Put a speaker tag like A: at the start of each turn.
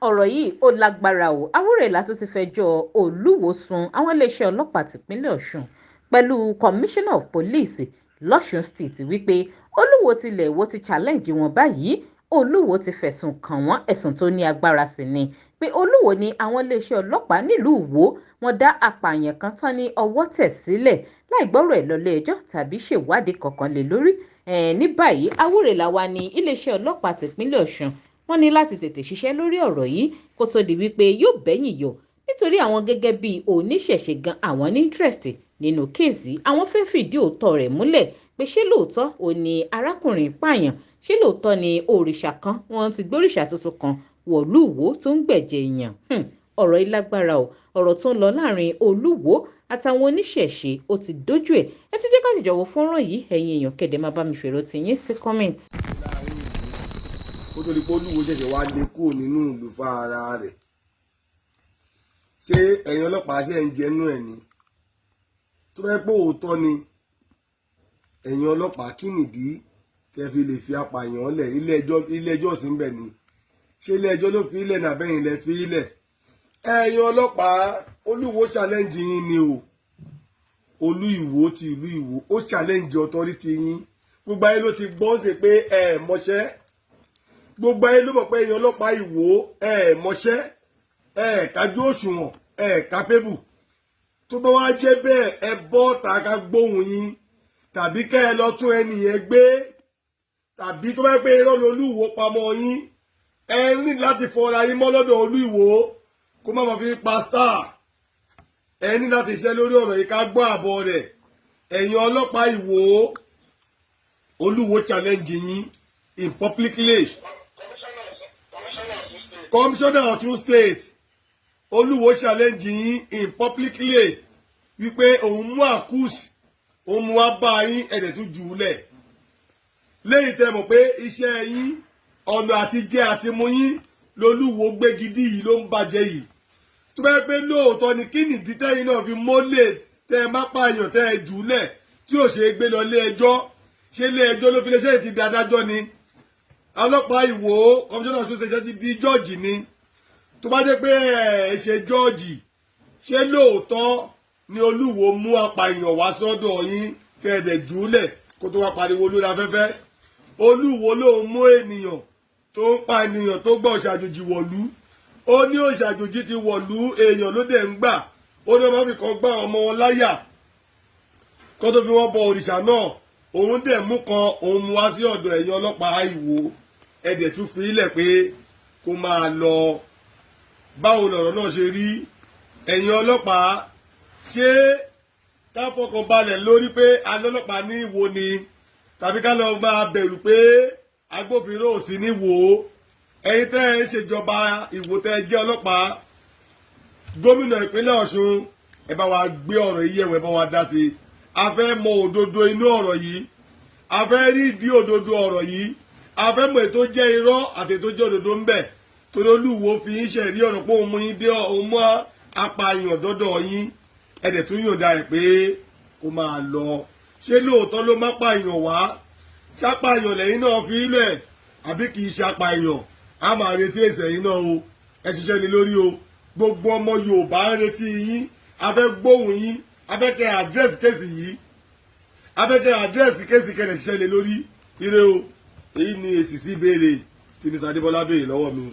A: Ọ̀rọ̀ yìí ó lágbára o. Awúrẹ̀lá tó ti fẹjọ́ Olúwo sun àwọn iléeṣẹ́ ọlọ́pàá tìpínlẹ̀ Ọ̀ṣun pẹ̀lú Commissioner of Police lọ́sùn State wípé Olúwo tilẹ̀ Ìwó ti challenge wọn báyìí. Olúwo ti fẹ̀sùn kàn wọ́n, ẹ̀sùn tó ní agbára sí ni pé Olúwo ní àwọn iléeṣẹ́ ọlọ́pàá nílùú Ìwó wọ́n dá apààyàn kan tán ní ọwọ́ tẹ̀ sílẹ̀ láì gbọ́rọ̀ ẹ̀ lọ́lé ẹjọ́ tàbí ṣèwádìí kankan lé lórí. Ní báyìí, Awúrẹ̀lá wa ní iléeṣẹ́ ọlọ́pàá tìpínlẹ̀ Ọ̀ṣun wọ́n ní láti tètè ṣiṣẹ́ lórí ọ̀rọ̀ yìí kó tó di wípé yóò bẹ́yìn yọ, nítorí àwọn gẹ́gẹ́ bíi oníṣẹ̀ṣe gan àwọn ní interest nínú case. Àwọn fẹ́ fìdí òótọ́ rẹ̀ múlẹ̀ pé ṣé lóòótọ́ ò ní arákùnrin pààyàn, ṣé lóòótọ́ ni òrìṣà kan wọ́n ti gbóríṣà tuntun kan wọ̀lú Ìwó tó ń gbẹ̀jẹ̀ èèyàn. Ọ̀rọ̀ yìí lágbára o. Ọ̀rọ̀ tó ń lọ láàrin Olúwo àtàwọn oníṣẹ̀ṣe ó ti dójú ẹ̀. Ẹ ti jẹ́ ká sì jọ̀wọ́ fọ́nrán yìí, ẹ̀yin èèyàn kẹ̀dẹ̀ máa bá mi fèrò tì yín sí comment.
B: Láàrin ìlú kó tó di pé Olúwo ṣẹ̀ṣẹ̀ wá lé kúrò nínú ìlú fún ara rẹ̀, ṣé ẹ̀yin ọlọ́pàá ṣe ń jẹnu ẹ̀ ni? Tó bá yẹ pé òótọ́ ni, ẹ̀yin ọlọ́pàá, kí nìdí tẹ́ fi lè fi apààyàn lẹ̀? Ilé ẹjọ́, ilé ẹjọ́ sì ń bẹ̀ ni. Ṣé ilé ẹjọ́ ló fi ilẹ̀ ní àbẹ́yìn lẹ fi ilẹ̀? Ẹ̀yin ọlọ́pàá, Olúwo challenge yín ni o. Olú Ìwó ti ìlú Ìwó, ó challenge authority yín. Gbogbo ayé ló ti gbọ́ ṣe pé ẹ mọṣẹ́. Gbogbo ayé ló mọ̀ pé ẹ̀yin ọlọ́pàá Ìwó, ẹ mọṣẹ́, ẹ kájú òṣùwọ̀n, ẹ capable. Tó bá wá jẹ́ bẹ́ẹ̀, ẹ bọ́ ta ká gbóhùn yín, tàbí kẹ́ ẹ lọ tún ẹnì yẹn gbé, tàbí tó bá pé irọ́ lolúwo pamọ́ yín, ẹ ní láti fọra yín mọ́ lọ́dọ̀ Olú Ìwó kó má má fi pa star. Ẹ ní láti ṣiṣẹ́ lórí ọ̀rọ̀ yìí ká gbọ́ àbọ̀ rẹ̀. Ẹ̀yin ọlọ́pàá Ìwó, Olúwo challenge yín in publicly. Commissioner Ọ̀ṣun State, Olúwo challenge yín in publicly wípé òun mú accused, òun mú wá bá yín, ẹ̀dẹ̀ tún jù ú lẹ̀ léyìí tẹ́ mọ̀ pé iṣẹ́ yín, ọ̀nà àti jẹ àti mú yín lolúwo gbégidí yìí ló ń bàjẹ́ yìí. Tó bá yẹ pé lóòótọ́ ni, kí nìdí tẹ́yìn náà fi mólè tẹ́ ẹ má pààyàn, tẹ́ ẹ jù ú lẹ̀ tí ò ṣe é gbé lọ ilé ẹjọ́? Ṣé ilé ẹjọ́ ló fi lè ṣe é ti di adájọ́ ni? Ọlọ́pàá Ìwó, kọmíṣánná Ọ̀ṣun ṣe ti di judge ni? Tó bá jẹ́ pé ẹ ṣe judge, ṣé lóòótọ́ ni Olúwo mú apààyàn wá sọ́dọ̀ yín, tẹ́ ẹ dẹ̀ jù ú lẹ̀ kó tó wá pariwo lórí afẹ́fẹ́? Olúwo lòun mú ènìyàn tó ń pa ènìyàn, tó gbọ́ òṣàjòjì wọ̀lú. Ó ní òṣàjòjì ti wọ̀lú, èèyàn ló dẹ̀ ń gbà. Ó ní ọmọ fi kan gbá ọmọ wọn láyà kó tó fi wọ́n bọ òrìṣà náà. Òun dẹ̀ mú kan, òun mú wá sí ọ̀dọ̀ ẹ̀yin ọlọ́pàá Ìwó, ẹ̀dẹ̀ tún fi ilẹ̀ pé kó máa lọ. Báwo lọ̀rọ̀ náà ṣe rí, ẹ̀yin ọlọ́pàá? Ṣé ká fọkàn balẹ̀ lórí pé alọ́lọ́pàá ní Ìwó ni, tàbí ká lọ máa bẹ̀rù pé agbófinró ò sí ní Ìwó? Ẹ̀yin tẹ́ ẹ ń ṣèjọba Ìwó, tẹ́ ẹ jẹ́ ọlọ́pàá, gómìnà ìpínlẹ̀ Ọ̀ṣun, ẹ bá wa gbé ọ̀rọ̀ yìí yẹ̀wò, ẹ bá wa dá sí i. A fẹ́ mọ òdodo inú ọ̀rọ̀ yìí, a fẹ́ rí ìdí òdodo ọ̀rọ̀ yìí, a fẹ́ mọ ètò jẹ́ irọ́ àti ètò jẹ́ òdodo ńbẹ̀, torí Olúwo fi yín ṣe rí ọ̀rọ̀ pé òun mú yín dé, òun mú apààyàn dọ́dọ̀ yín, ẹ dẹ̀ tún yọ̀ǹda ẹ̀ pé kó máa lọ. Ṣé lóòótọ́ ló má pààyàn wá? Ṣàpààyàn lẹ́yìn náà fi ilẹ̀, àbí kì í ṣàpààyàn? A máa retí èsì ẹ̀yìn náà o. Ẹ ṣiṣẹ́ ni lórí o. Gbogbo ọmọ Yorùbá ń retí yín. A fẹ́ gbóhùn yín, a fẹ́ kẹ́ address case yìí, a fẹ́ kẹ́ address case, kẹ́ ẹ ṣiṣẹ́ lé lórí. Ire o. Èyí ni èsì sí ìbéèrè tí Mr. Adébọ́lá béèrè lọ́wọ́ mi.